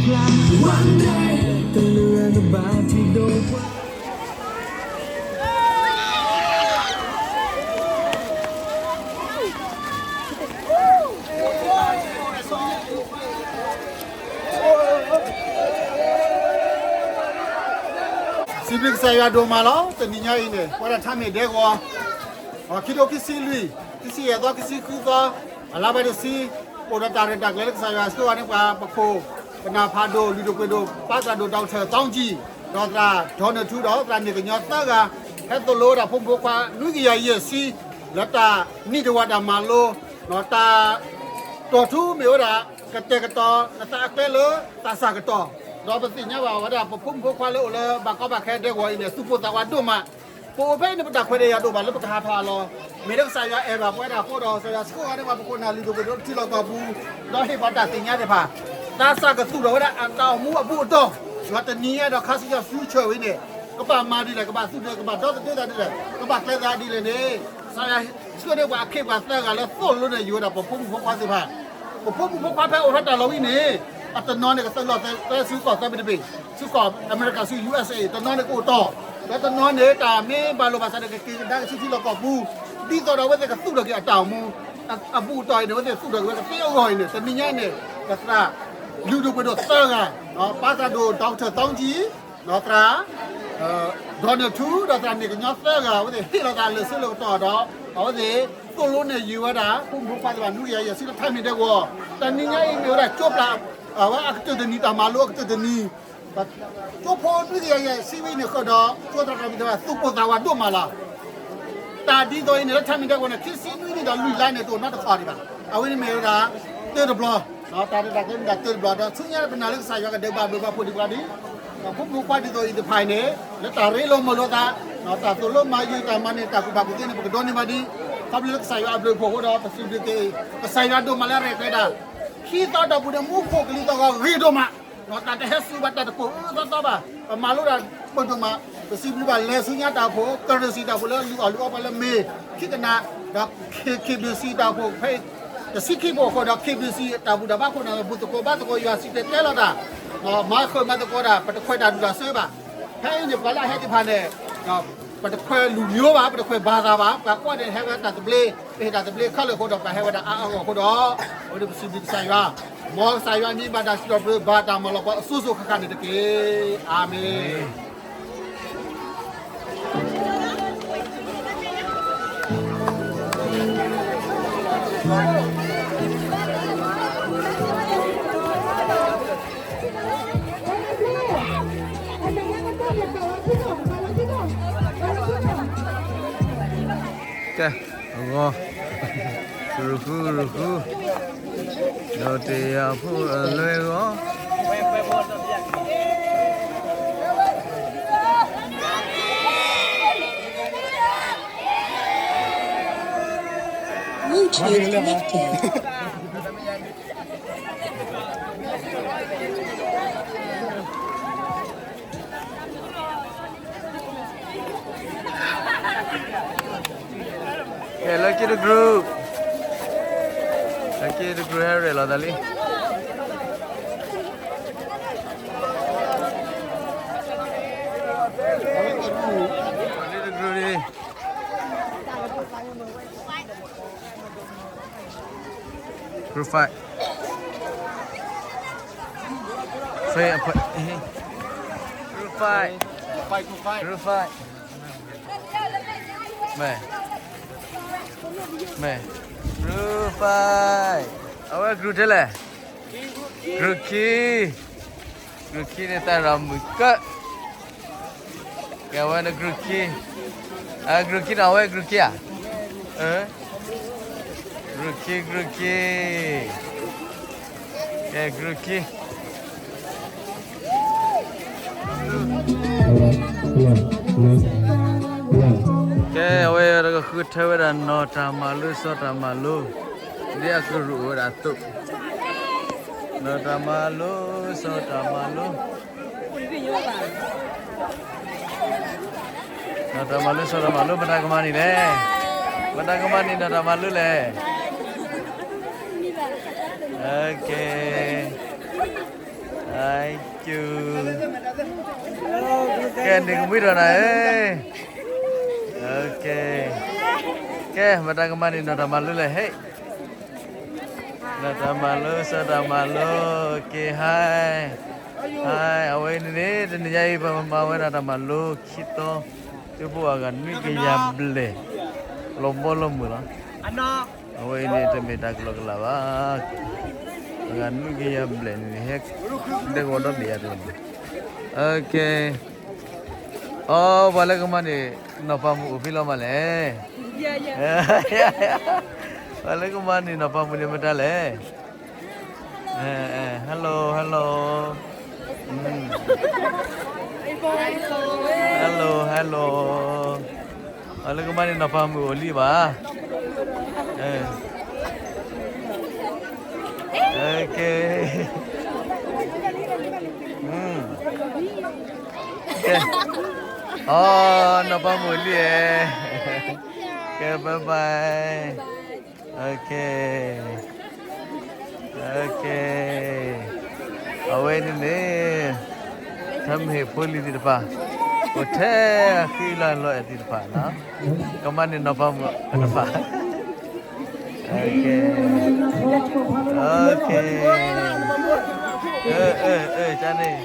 One day တလၢတဘၣ်ထံၣ်ဒိၣ်ပှၢ် စံးဘျုးကစၢ်ယွၤဒိၣ်မးလီၤ. တနံၤညါအံၤန့ၣ် ပဝဲဒၣ်ထါမ့ၢ်ဒဲကဝီၤ အခံထိခံဆံလွံၢ်, ခံဆံယဲၢ်သီ ခံဆံဃုသီ, အလါဘၢၣ်တဆံ, အိၣ်ဒီးတၢ်ရဲၣ်တၢ်ကျဲၤလၢကစၢ်ယွၤအစိၤအဃၣ်န့ၣ် ပှၤပခိၣ် ပနၢ်ဖးဒိၣ် လုၢ်ဒိၣ်ပှ့ၤဒိၣ် ပၢ်သရၣ်ဒိၣ် ဒီကထၢၣ်သီကံၣ် ဒီးသရၣ် Donald Trump ဒီးသရၣ်န့ၢ်ကညီသၢဂၤ ဟဲသိၣ်လိဝဲဒၣ်ဖိမုၣ်ဖိခွါနွံကယၤယဲၢ်ဆံ လၢတၢ်နံၣ်တဝာ်တၢ်မၤလိ ဒီးတၢ်တီၢ်ထူမ့ၢ်ဝဲဒၣ် ကတဲာ်ကတီၤနသးအကျဲလၢသးစၢ်ကတီၢ်, ဒီးပသ့ၣ်ညါဘၣ်ဝဲဒၣ် ပဖိမုၣ်ဖိခွါလၢအိၣ်လၢဘၣ်ကီဘၣ်ခဲဒဲကဝီၤအံၤန့ၣ် သူၣ်ပိၢ်သးဝးဒိၣ်မး, ပအိၣ်ဖဲအံၤန့ၣ် ပတၢ်ခွဲးတၢ်ယာ်ဒိၣ်ဘၣ်လၢပကဟးထီၣ်အလီၢ်, မ့ၢ်လၢကစၢ်ယွၤအဲၣ်ဘၣ်ပဝဲဒၣ်အဃိဒီး ကစၢ်ယွၤဆှၢဂၤန့ၣ် ပှၤပခိၣ်နၢ်လုၢ်ဒိၣ်ပှ့ၤဒိၣ်လၢထံလီၢ်ကီၢ်ပူၤ, ဒီးဟ့ၣ်ပှၤတၢ်သ့ၣ်ညါသ့ၣ်တဖၣ်, သးစၢ်ကသူၣ်ထီၣ်ဝဲဒၣ်အတၢ်အိၣ်မူအဘူးအတံၢ်, ဒီးတနံၤညါဒီးခါဆူညါ future ဝဲန့ၣ် ကဘၣ်မၤဒ်လဲၣ်, ကဘၣ်သူၣ်ဒၣ် ကဘၣ်ဒီသဒၢသးဒ်လဲၣ်, ကဘၣ်ကျဲၤသးဒ်လဲၣ်န့ၣ် ကစၢ်ယွၤဆှၢန့ၢ်ပှၤအခ့အပှၤသၢဂၤလၢသိၣ်လိန့ၢ်ယိာ်ဝဲဒၣ် ပဖိမုၣ်ဖိခွါသ့ၣ်တဖၣ်, ပဖိမုၣ်ဖိခွါဖဲအိၣ်ဖဲတၢ်လီၢ်ဝဲန့ၣ် အတနီၤန့ၣ် ကသုးလီၤသဲဆူကီၢ်သၢဘ့ၣ်တဘ့ၣ်, ဆူကီၢ်အမဲရကၤဆူ ယူအက်စ့ တနီၤန့ၣ်ကအိၣ်တီၢ်, ဒီးတနီၤန့ၣ် တၢ်မ့ၢ်ဘၣ်လိာ်ဘၣ်စးဒီး ကက့ၤကဒါက့ၤဆူထံလီၢ်ကီၢ်ပူၤ, ဒ်သိးဒီးအဝဲသ့ၣ်ကသူၣ်ထီၣ်က့ၤအတၢ်အိၣ်မူ အဘူးအတံၢ်အံၤန့ၣ် အဝဲသ့ၣ်သူၣ်ထီၣ်က့ၤဝဲကသ့အဂီၢ်အံၤန့ၣ် တနံၤညါအံၤန့ၣ် ပသရၣ်လုၢ်ဒိၣ်ပှ့ၤဒိၣ်သၢဂၤ, ပၢ်သရၣ်ဒိၣ် ဒီကထၢၣ်သီကံၣ် ဒီးသရၣ် Donald Trump ဒီးသရၣ်န့ၢ်ကညီသၢဂၤ အဝဲသ့ၣ်ဟ့ၣ်လီၤသးလၢာ်ဆၢလၢာ်ကတီၢ်ဒီး အဝဲသ့ၣ်သိၣ်လိန့ၢ်ယိာ်ဝဲဒၣ် ဖိမုၣ်ဖိခွါသ့ၣ်တဖၣ် နွံကယၤယဲၢ်ဆံလၢထါမ့ၢ်ဒဲကဝီၤ, တနံၤညါအံၤမ့ၢ်ဝဲဒၣ်ကၠိပျၢ် အဝဲအကတၢၢ်တနံၤ တၢ်မၤလိအကတၢၢ်တနံၤ, ကၠိဖိနွံကယၤယဲၢ်ဆံဝဲန့ၣ်ဃုာ်ဒီး ကၠိသရၣ်တဖၣ်သ့ၣ်တဖၣ် သူၣ်ပိၢ်သးဝးဒိၣ်မးလီၤ. တၢ်ဒ်သိးအံၤန့ၣ် လၢထါမ့ၢ်ဒဲကဝီၤန့ၣ် ခံဆံနွံနံၣ်ဒီးလွံၢ်လါန့ၣ် တအိၣ်နီတခီဒံးဘၣ်. အဝဲန့ၣ်မ့ၢ်ဝဲဒၣ် တၢတဘျီ, တၢ်ရဲၣ်တၢ်ကျဲၤမ့ၢ်ဒၣ်တၢတဘျီဒီး ဆူညါပနာ်လၢကစၢ်ယွၤကဒဲးဘးဘျုးဘၣ်ဖှိၣ်ဒံးပှၤဒံး, ဒီးဖိမုၣ်ဖိခွါဒ်သိးအံၤတဖၣ်အံၤန့ၣ် လၢတၢ်ရ့လိာ်မုာ်လိာ်သး, တၢ်သိၣ်လိမၤယုၤတၢ်မၤန့ၢ်တၢ်ကူၣ်ဘၣ်ကူၣ်သ့န့ၣ် ပကဒိးန့ၢ်ဘၣ်ဒံး, ခီဖျိလၢကစၢ်ယွၤအဘျုးအဖှိၣ်အဃိဒီး ပစံးဘျုးက့ၤ ကစၢ်ယွၤဒိၣ်မးလၢအရဲၣ်ကျဲၤဒၣ် ခံသီတီၢ်ပူၤန့ၣ် မူခိၣ်ကလံၤသီၣ်ဂီၤဂ့ၤဒိၣ်မး, တၢ်တဟဲစူၤဘၣ်တၢ်တကိၢ်အၢသီသီဘၣ်, ပမၤလိတၢ်ပဒိၣ်မး, ပစံးဘျုးဘၣ်လဲၤဆူညါတၢ်အိၣ်ဖှိၣ် ကရၢၣ်စံၣ်တၢ်အိၣ်ဖှိၣ်လၢအလုၢ်အီၣ်လုၢ်အီပှၤလၢမ့ၢ် ခံကနၣ်, ဒီး ခ့ဘ့ၣ်စံၣ် တၢ်အိၣ်ဖှိၣ်ဖဲ တဆံခံဘိအဃိဒီး ခ့ဘ့ၣ်စံၣ် တၢ်ဘူၣ်တၢ်ဘါခိၣ်န့ၣ် ဘူၣ်သကိးဘါသကိးယွၤစံၣ်တဲၤတဲလီၤတၢ်, မၤဃုာ်မၤသကိးတၢ် ပတခွဲးတၢ်ဒူၣ်တၢ်စၢၤဘၣ်. ဖဲအံၤန့ၣ် ပှၤလၢအဟဲသ့ၣ်တဖၣ်န့ၣ် ပတခွဲးလူၤမံၤဘၣ်, ပတခွဲးဘၣ်သၣ်ဘၣ်, ပှၤကွၢ်န့ၣ်ဟဲဝဲတၢ်သဘျ့, ပဟ့ၣ်တၢ်သဘျ့ခဲလၢာ်အဃိဒီး ပှၤဟဲဝဲဒၣ်အါအါဂီၢ်ဂီၢ်အဃိဒီး အဝဲန့ၣ်ပစံးဘျုးကစၢ်ယွၤ, မ်ကစၢ်ယွၤမ့ၢ်ဘၣ်တၢ်စံးထီၣ်ပတြၢၤ ဘၣ်တၢ်မၤလီၤပှၤအစိၤစိၤဃၣ်ဃၣ်န့ၣ်တက့ၢ်. အၤမ့ၣ်. ကဲ, အဂီၢ်, ကရူၢ်ဃု ကရူၢ်ဃု, ဒီးတ့ၢ်ယၤဖိအလွဲၢ်ဂီၢ် Bluetooth connected. ကဲ lucky the group, lucky the group ဟဲရဲၣ်လီၤသးလံ. Lucky the group လံ. Group five. Group five. Group five. Group five. မ့ၢ်, မ့ၢ်, group five. အဝဲ group ထဲလဲၣ်. Group ခံ, group ခံန့ၣ် တၢ်ရၤမုၢ်ကၢ, ကဲ အဝဲန့ၣ် group ခံ, group ခံန့ၣ် အဝဲ group ခံဧါ. group ခံ, group ခံ, ကဲ group ခံ. ကဲ အဝဲတကဃုထၢဝဲဒၣ် နီၢ်တၢ်မၤလိ စီၤတၢ်မၤလိ, ဒ်အကရူၢ်အိၣ်ဝဲဒၣ်အသိး, နီၢ်တၢ်မၤလိ စီၤတၢ်မၤလိ. နီၢ်တၢ်မၤလိ စီၤတၢ်မၤလိ မတၤကမၤန့ၣ်လဲၣ်. မတၤကမၤန့ၣ် နီၢ်တၢ်မၤလိလဲၣ်. ကဲ, Thank you. ကဲ န့ၣ်ကမှံထီၣ်နၤဧၢ, ကဲ မတၤကမၤန့ၢ်နီၢ်တၢ်မၤလိလဲၣ်, ဟဲ, နီၢ်တၢ်မၤလိ စီၤတၢ်မၤလိ, ကဲ ဟဲ, ဟဲ, အဝဲန့ၣ်န့ၣ် တနံၤညါအံၤ ပမၤဝဲဒၣ်တၢ်မၤလိခံသီ, သုဘိအဂၤနွံကယၤဘျဲၣ်, လီၤဘီလီၤမုၢ်လီၤ. အဝဲအံၤန့ၣ် တမ့ၢ်တၢ်ကလီကလီဘၣ်, အဂၤနွံကယၤဘျဲၣ်န့ၣ် ဟဲဒဲကဝီၤဒီဘ့ၣ်ယၤတလီၤမး, အ, အီ ပှၤလၢကမၤန့ၢ်နီၢ်ပၤမုၣ်အိၣ်ဖဲလဲၣ်မးလဲၣ်, ပှၤလၢကမၤန့ၢ်နီၢ်ပၤမုၣ်န့ၣ်မတၤလဲၣ်, hello hello, hello hello, ပှၤလၢကမၤန့ၢ်နီၢ်ပၤမုၣ်အိၣ်လံဘၣ်, ကဲ, ကဲ, အီ နီၢ်ပၤမုၣ်အိၣ်လံဧါ, ကဲ bye bye, ကဲ အဝဲန့ၣ်န့ၣ် ထမ့ၢ်ဖိလံၤသ့ၣ်တဖၣ် အိၣ်ထဲအဃံလၤလီၤအဲၣ်သ့ၣ်တဖၣ်နီၤ, ကမၤန့ၢ်နီၢ်ပၤမုၣ်တဖၣ်, ကဲ, ကန့ၣ်